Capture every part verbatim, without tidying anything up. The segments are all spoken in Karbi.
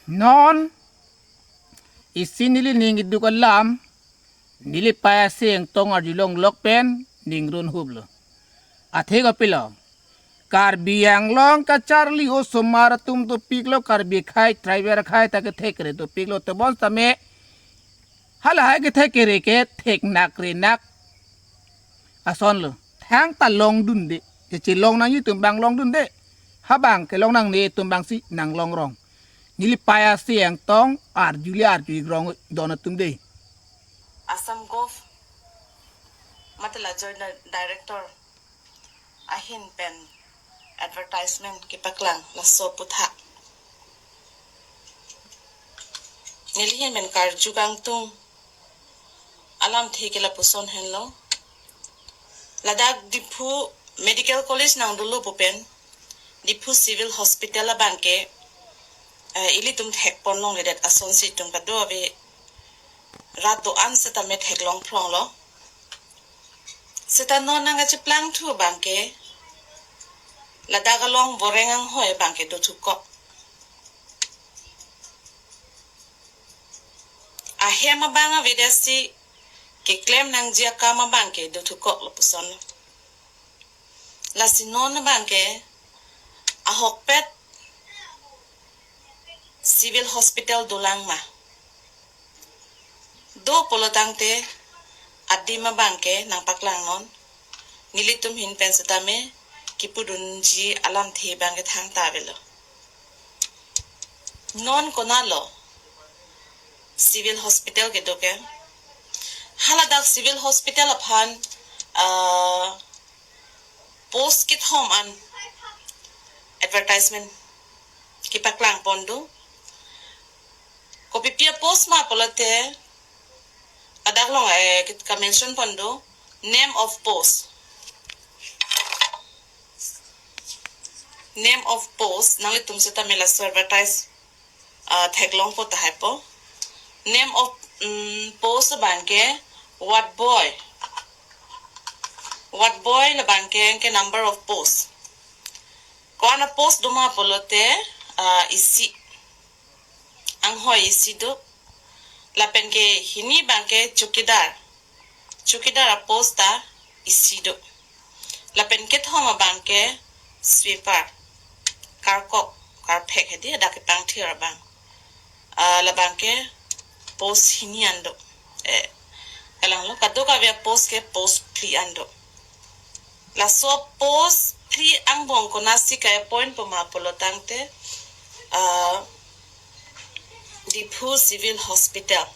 Non isi neli ning iduk alam, neli pei Ase Engtong arjulong lok pen ning run huplo. Athe kopilo, Karbi Anglong kacharli osomar atum dopiklo, Karbi akhei, tribal akhei ta kethek kere dopiklo, tebon tame halahai kethek kere ke theknak renak asonlo. Thangta longdunde. Kechelong nangji atum abang longdunde. Ha abang kelong nangne atum abangsi nanglong rong. Neli pei Ase Engtong arjule arju igrong don atum de. Assam Gov mate la Joint Director ahin pen advertisement kepaklang laso aputhak. Neli ahin pen karju kangtung alamthe ke lapuson henlo. Ladak Diphu Medical College nangdolo pu pen Diphu Civil Hospital abang ke, eh, ilitum thekpon longledet asonsi itum kado-ave rat do-an setame theklong phronglo. Seta non nangkacheplangthu abang ke ladak along Boreng anghoi abang ke dothukok. Ahem abang avedetsi keklem nangji akam abang ke dothukok lapuson. Lasi non abang ke ahokpet Civil Hospital dolang ma? Do pulo tangte adim abang ke nangpaklangnon. Nelitum ahin pen setame kipudunji alamthe abang ke thangta avelo. Non konatlo Civil Hospital kedo ke? Haladak Civil Hospital aphan, ah, post kethom an advertisement kepaklang pon do. Kopipi apost ma pulote ladak along, eh, kamention pon do, name of post. Name of post, nanglitum setame laso advertise, ah, theklongpo tahai po. Name of, mm, post abang ke ward boy. Ward boy labang ke, ke number of post. Ko-an apost doma pulote, ah, isi. Anghoi isi do. Lapen ke hini abang ke chowkidar. Chowkidar apost ta isi do. Lapen kethom abang ke sweeper. Karkok, karphek hedi, hadak kepangthir abang. Ah, labang ke post hini an do. Eh, kalanglo, kadokave apost ke post phli an do. Laso post phli angbong konatsi ka-appoint po ma pulo tangte, ah, Diphu Civil Hospital.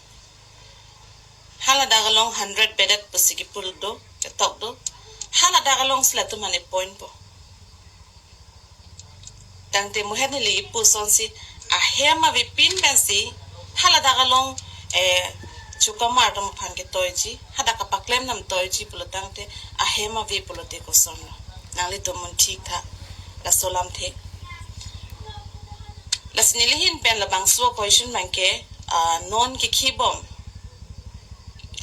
Haladak along hundred bedded pusi kipu do, ketok do. Haladak alongsi latum an appoint po. Tangte muhet neli ipu asonsi ahem avepin pensi haladak along, eh, chukamar atum aphan ketoiji, hadak kapaklem nam toiji pulo tangte ahem ave pulote kosonlo? Nanglitum mun thik tha laso alamthe. Lasi neli ahin pen labangso question abang ke, ah, non kekhibom,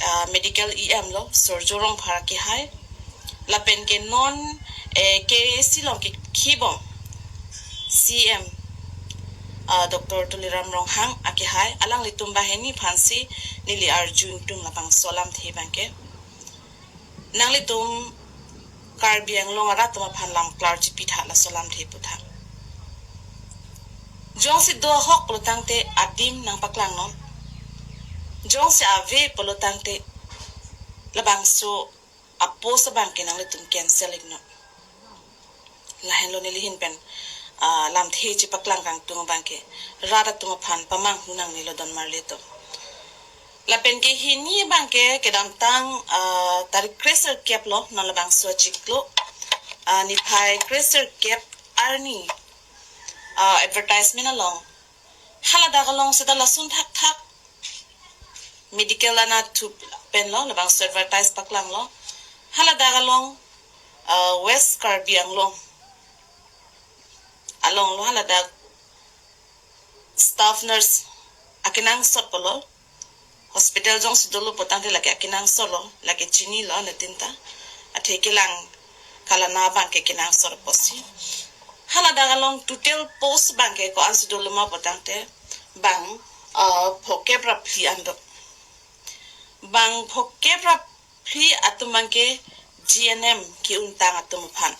ah, medical E M lo, Surjya Rongphar akehai. Lapen ke non, eh, K A C along kekhibom C M, ah, Doctor Tuliram Ronghang akehai, alanglitum banghini aphansi neli arju ingtung labangso alamthe abang ke. Nanglitum Karbi Anglong arat atum aphan lam klarji pitha laso alamthe aputhak. Jongsi do ahok pulo tangte adim nangpaklangnon. Jongsi ave pulo tangte labangso apost abang ke nanglitum cancel iknon. Lahenlo neli ahin pen, ah, lamthe chepaklang kangtung abang ke. Rat atum aphan pamanghu nangnelo don marli atum. Lapen ke hini abang ke kedamtang, ah, tarik kre-sirkep lo, non labangso achiklo, ah, niphai kre-sirkep arni, ah, advertisement along. Haladak along seta lason thakthak medical anatthu pen lo, labangso advertise paklanglo. Haladak along, ah, West Karbi Anglong along lo, haladak staff nurse akenangsot pulo. Hospital jongsi dolo pulo tangte lake akenangsot lo, lake chinilo netin ta. Athe kelang kalana abang ke kenangsot apotsi. Haladak along total post abang ke ko-ansi dolo ma pulo tangte Bang uh, phokep ra phli an do. Bang phokep ra phli atum abangke G N M ke-untang atum aphan.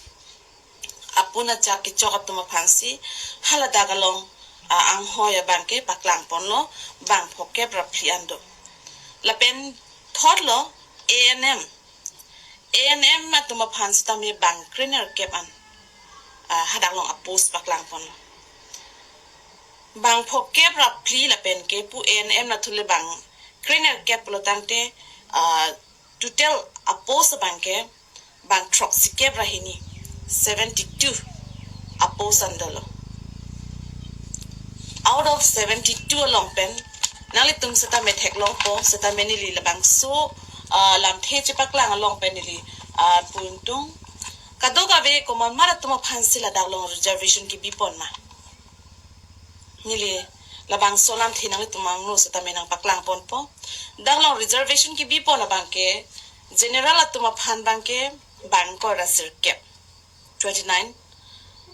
Apun achak kechok atum aphansi haladak along uh, anghoi abangke paklangponlo, bang phokep ra phli an do. Lapen thot lo A N M. A N M atum aphan sitame bang krenerkep an uh, hadak along a-post paklangponlo. Bang phokep ra phli lapen ke pu A N M nathu le bang krenerkep pulo tangte uh, total a-post abangke bang throksikep ra hini, seventy-two a-post an dolo. Out of seventy-two along pen nanglitum sitame theklongpo, sitame neli labangso uh, lamthe chepaklang along pen neli uh, pu ingtung. Kadokave komat mat atum aphansi ladak along reservation kebipon ma? Neli labangso lamthe nanglitum angno sitame nangpaklangponpo. Dak along reservation kebipon abangke general atum aphan abangke bang ingkoi ra sirkep, twenty-nine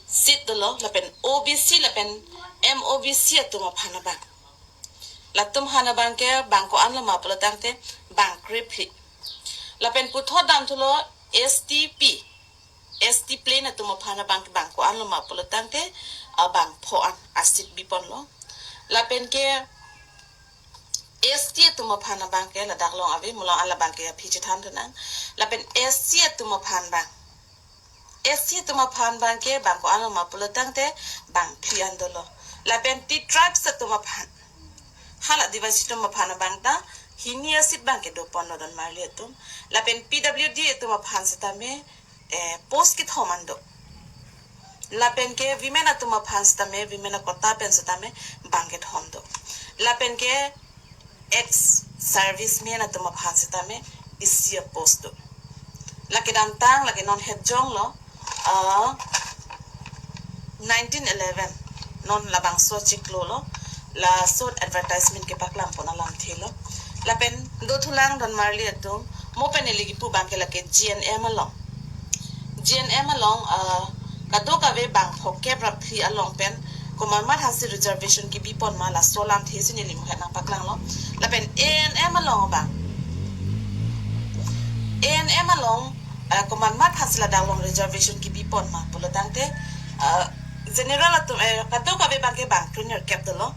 seat dolo, lapen O B C lapen M O B C atum aphan abang. Latum aphan abangke bang ko-an lo ma pulo tangte bang krephli. Lapen puthot damthulo S T P, S T plain atum aphan abang, bang ko-an lo ma pulo tangte uh, bang pho an a-seat biponlo. Lapen ke S T atum aphan abangke ladak along ave, mo along an labangke aphi chethan thunang. Lapen S C atum aphan abang, S C atum aphan abangke bang ko-an lo ma pulo tangte bang phli an dolo. Lapen T tribes atum aphan, hala Adivasi atum aphan abang ta hini a-seat abangke doponlo Donmarli atum. Lapen P W D atum aphan sitame eh, post kethom an do. Lapen ke women atum aphan sitame, women a-quota pen sitame bang kethom do. Lapen ke ex servicemen atum aphan sitame isi a-post do. Lake damtang, lake non het jonglo uh, nineteen eleven, non labangso chiklo lo, laso advertisement kepaklangpon alamthe lo. Lapen dothulang Donmarli atum, mo pen neli kipu abangke lake G N M along. G N M along uh, kadokave bang phokep ra phli along pen komat mat aphansi reservation kebipon ma, laso lamthe si neli mo het nangpaklanglo. Lapen A N M along abang, A N M along uh, komat mat aphansi ladak along reservation kebipon ma pulo tangte uh, general atum eh, kadokave abangke bang krenerkep dolo.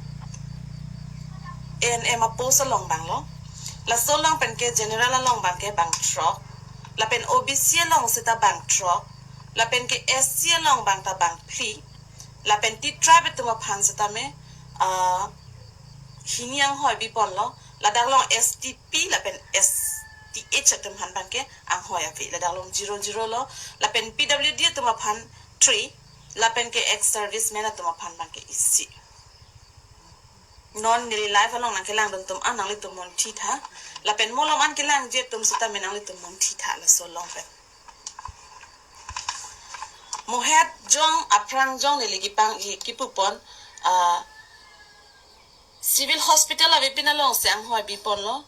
A N M a-post along abang lo. Laso along pen ke general along abangke bang throk. Lapen O B C along sita bang throk. Lapen ke S C along abang ta bang phli. Lapen T tribe atum aphan sitame uh, hini anghoi biponlo. Ladak along S T P lapen S T H atum aphan abangke anghoi ave. Ladak along zero zero lo. Lapen P W D atum aphan three. Lapen ke ex servicemen atum aphan abangke isi. Non neli live along nangkelangdun atum an nanglitum monthi tha. Lapen mo along an kelangji atum sitame nanglitum monthi tha laso along pen. Mo het jong aphrang jong neli kipang i kipupon uh, civil hospital avepin alongsi anghoi biponlo.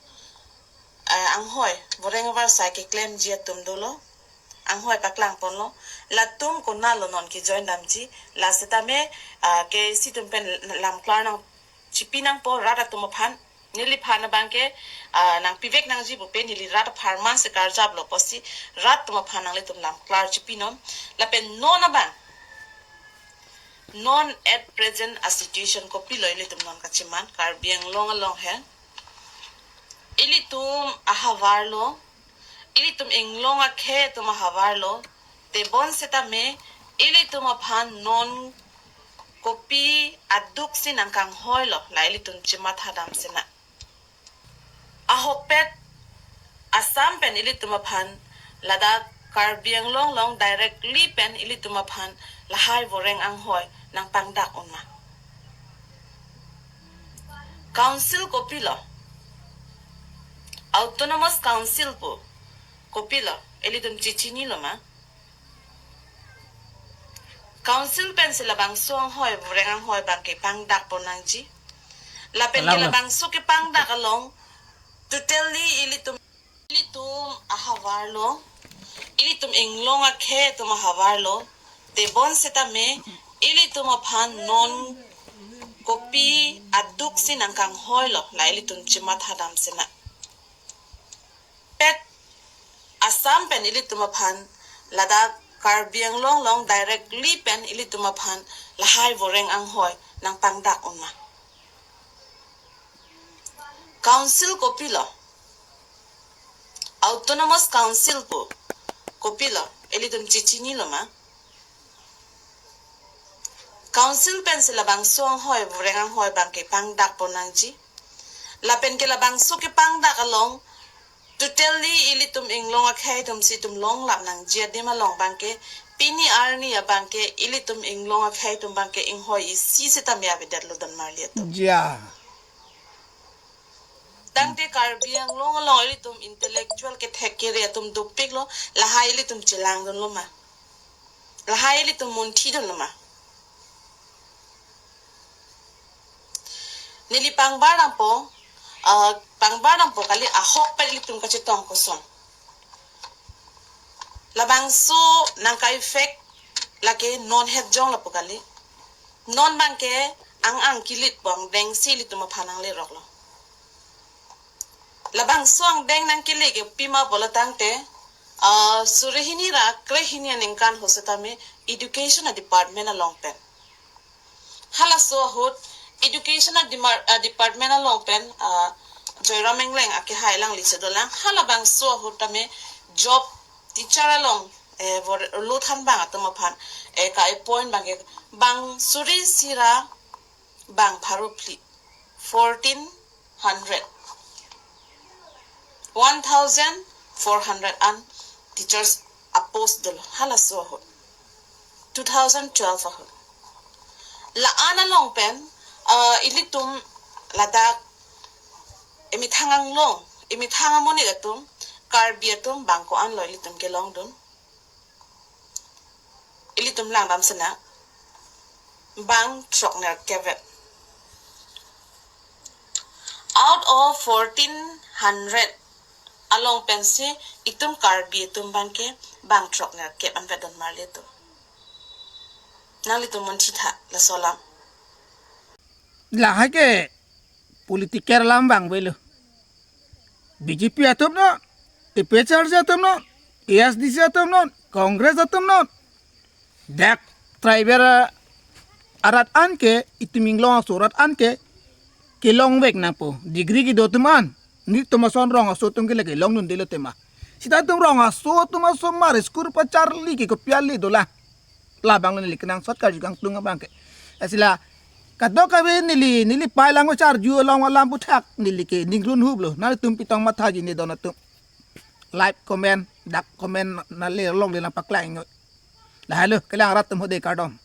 Uh, anghoi voreng avarsai keklemji atum dolo. Anghoi paklangponlo. Latum konatlo non ke-join damji? La sitame uh, K A C atum pen lamklar nangchipi nangpo rat atum aphan. Neliphan abangke uh, nangpivek nangji pupe, neli rat apharman si karjaplo pusi rat atum aphan nanglitum lamklar chipinon. Lapen non abang, non at present a-situation kopilo ilitum non kachiman Karbi Anglong along he. Ilitum ahavar lo, ilitum inglong akhei atum ahavar lo, tebon setame ilitum aphan non kopi aduk si nangkanghoilo, la ilitum chimatha dam sina. Ahokpet Assam pen ilitum aphan ladak Karbi Anglong along directly pen ilitum aphan lahai voreng anghoi nangpangdak unma? Council kopilo? Autonomous Council pu kopilo? Ilitum chechinilo ma? Council pensi labangso anghoi, voreng anghoi abangke pangdakpon nangji. Lapen ke Alam, alam. Labangso kepangdak along totally ilitum, ilitum ahavar lo, ilitum inglong akhei atum ahavar lo, tebon setame ilitum aphan non kopi aduk nangkanghoilo, la ilitum chimat hadam sena. Pet Assam pen ilitum aphan ladak Karbi Anglong along directly pen ilitum aphan lahai voreng anghoi nangpangdak un ma? Council kopilo? Autonomous Council pu kopilo? Ilitum chechinilo ma? Council pensi labangso anghoi, voreng anghoi abangke pangdakpon nangji. Lapen ke labangso kepangdak along totally ilitum inglong akhei atumsi itum longlap nangji adim along abangke pini arni abangke ilitum inglong akhei atum abangke inghoi isi sitame avedetlo don marli atum. Ja. Tangte Karbi Anglong along ilitum intellectual kethek kere atum dopiklo, lahai ilitum chelangdunlo ma? Lahai ilitum munthidunlo ma? Neli pangbar dampo, ah, pangbar dampo kali, ahok pen ilitum kachetong koson. Labangso nangka-effect lake non het jong lapu kali. Non abangke ang-ang kilit po, angdengsi ilitum aphan nangleroklo. Labangso angdeng nangkele ke pima pulo tangte, ah, suri hini ra krehini aningkan ahut setame education a department along pen. Halaso ahut education a dimar-, ah, department along pen, ah, Joyram Engleng akehai alangli chedolang. Halabangso ahut tame job teacher along, eh, vor-, lo thanbang atum aphan, eh, ka-appoint abangke bang suri isi ra bang pharo phli, fourteen hundred, one thousand four hundred an teachers a-post dolo halaso ahut, two thousand twelve ahut. La-an along pen, ah, ilitum ladak emethang anglong, emethang amonit atum, Karbi atum bang ko-anlo ilitum kelongdun? Ilitum langdam sena, bang throknerkep vet. Out of fourteen hundred along pensi itum Karbi atum abangke bang throknerkep anvet don marli atum. Nanglitum munthitha laso alam. Lahai ke political alam abang avelo. B J P atum non, A P H L C atum non, A S D C atum non, Congress atum non. Dak tribal, ah, arat anke, itum inglong aso arat anke kelongvek nangpo. Degree kedo atum an, nelitum ason rong aso atum ke lake longdundelo tema. Sita itum rong aso atum asomar school pacharli ke kopi ale dolang? Labanglo neli kenangsot karju kangtung abangke. Lasi la kadokave neli, neli pai lang charju along alam aphuthak neli ke ningrun huplo. Nanglitum pitong mathaji ne don atum. Like, comment, dak comment nale longle nangpaklang noi. Lahelo, kelang arat atum hode, kardom.